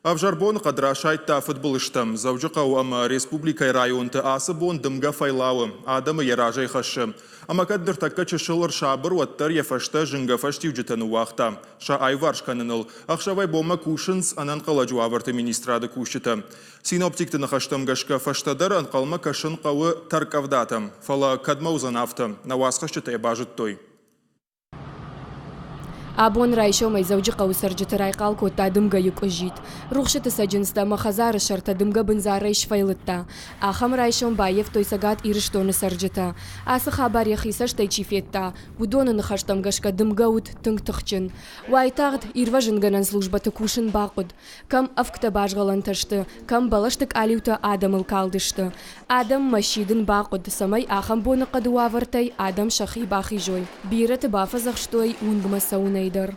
Ӕвзӕр боныхъӕд расайдта фыдбылызтӕм. Дзӕуджыхъӕу ӕмӕ республикӕйы районты ацы бон дымгӕ фӕйлауы, адӕмы йӕ разӕй хӕссы. Ӕмӕ кӕд ныртӕккӕ чысыл ӕрсабыр, уӕддӕр йӕ фӕстӕ зынгӕ фӕстиуджытӕ ныууагъта. Сӕ аиуварс кӕныныл ӕхсӕвӕй-бонмӕ кусынц ӕнӕнхъӕлӕджы уавӕрты министрады кусджытӕ. Синоптикты ныхӕстӕм гӕсгӕ, фӕстӕдӕр ӕнхъӕлмӕ кӕсын хъӕуы тӕрккъӕвдатӕм. Фӕлӕ кӕдмӕ уыдзӕн афтӕ? Нӕ уацхӕсджытӕ йӕ базыдтой. Абон райсомӕй Дзӕуджыхъӕуы цӕрджыты райхъал кодта дымгӕйы къуыззитт. Рухсыты цӕджындзтӕ ӕмӕ хӕдзары сӕртӕ дымгӕ бындзарӕй сфӕйлыдта. Ахӕм райсом баййӕфтой Цӕгат Ирыстоны цӕрджытӕ. Ацы хабар йӕхи цӕстӕй чи федта, уыдоны ныхӕстӕм гӕсгӕ дымгӕ уыд тынг тыхджын. Уайтагъд ирвӕзынгӕнӕн службӕты кусын бахъуыд. Кӕм ӕвгтӕ базгъӕлӕнтӕ сты, кӕм бӕлӕсты къалиутӕ адӕмыл калдысты. Адӕммӕ сидын бахъуыд, цӕмӕй ахӕм боныхъӕды уавӕртӕй адӕм сӕхи бахизой. Бирӕты бафӕдзӕхстой уынгмӕ цӕуынӕй дӕр.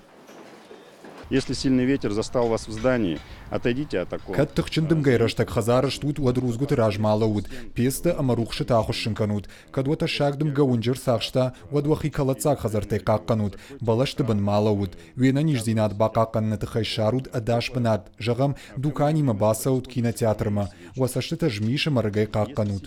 Если сильный ветер застал вас в здании, отойдите от окон. Кӕд тыхджын дымгӕйы рӕстӕг хӕдзары стут, уӕд рудзгуыты раз ма лӕуут, пецтӕ ӕмӕ рухсытӕ ахуыссын кӕнут. Кӕд уӕ тӕссаг дымгӕ уынджы рцахста, уӕд уӕхи кӕлӕддзаг хӕдзӕрттӕй хъахъхъӕнут, бӕлӕсты бын ма лӕуут. Уе нӕниздзинад бахъахъхъӕныны тыххӕй ссарут ӕдас бынат, зӕгъӕм, дуканимӕ бацӕут кинотеатрмӕ, уӕ цӕстытӕ змисы мӕргӕй хъахъхъӕнут.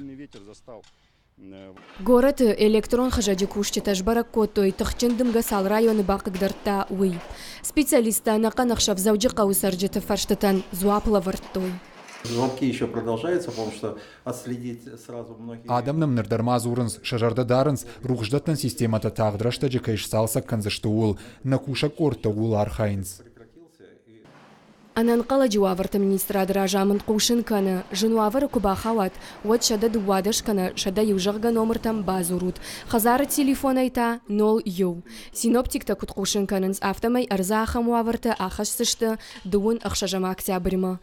Горӕты электрон хызӕджы кусджытӕ сбӕрӕг кодтой, тыхджын дымгӕ цал районы бахъыгдардта, уый. Специалисттӕ ӕнӕхъӕн ӕхсӕв Дзӕуджыхъӕуы цӕрджыты фӕрстытӕн дзуапп лӕвӕрдтой. Звонки еще продолжаются, потому что отследить сразу многие. Адӕм нӕм ныр дӕр ма дзурынц, сӕ зӕрдӕ дарынц, рухсдӕттӕн системӕтӕ тагъд рӕстӕджы кӕй сцалцӕг кӕндзысты, ууыл. Нӕ кусӕг къордтӕ ууыл архайынц. Ӕнӕнхъӕлӕджы уавӕрты министрады разамынд хъусын кӕны, зын уавӕры куы бахауат, уӕд 112 кӕнӕ 101 зӕгъгӕ номыртӕм бадзурут. Хӕдзары телефонӕй та нол иу. Синоптиктӕ куыд хъусын кӕнынц, афтӕмӕй ӕрдзы ахӕм уавӕртӕ ахӕсдзысты дыууын ӕхсӕзӕм октябрьмӕ.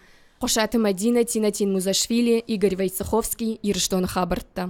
Хъуысаты Мӕдинӕ, Тинатин Музашвили, Игорь Войцеховский, Ирыстоны хабӕрттӕ.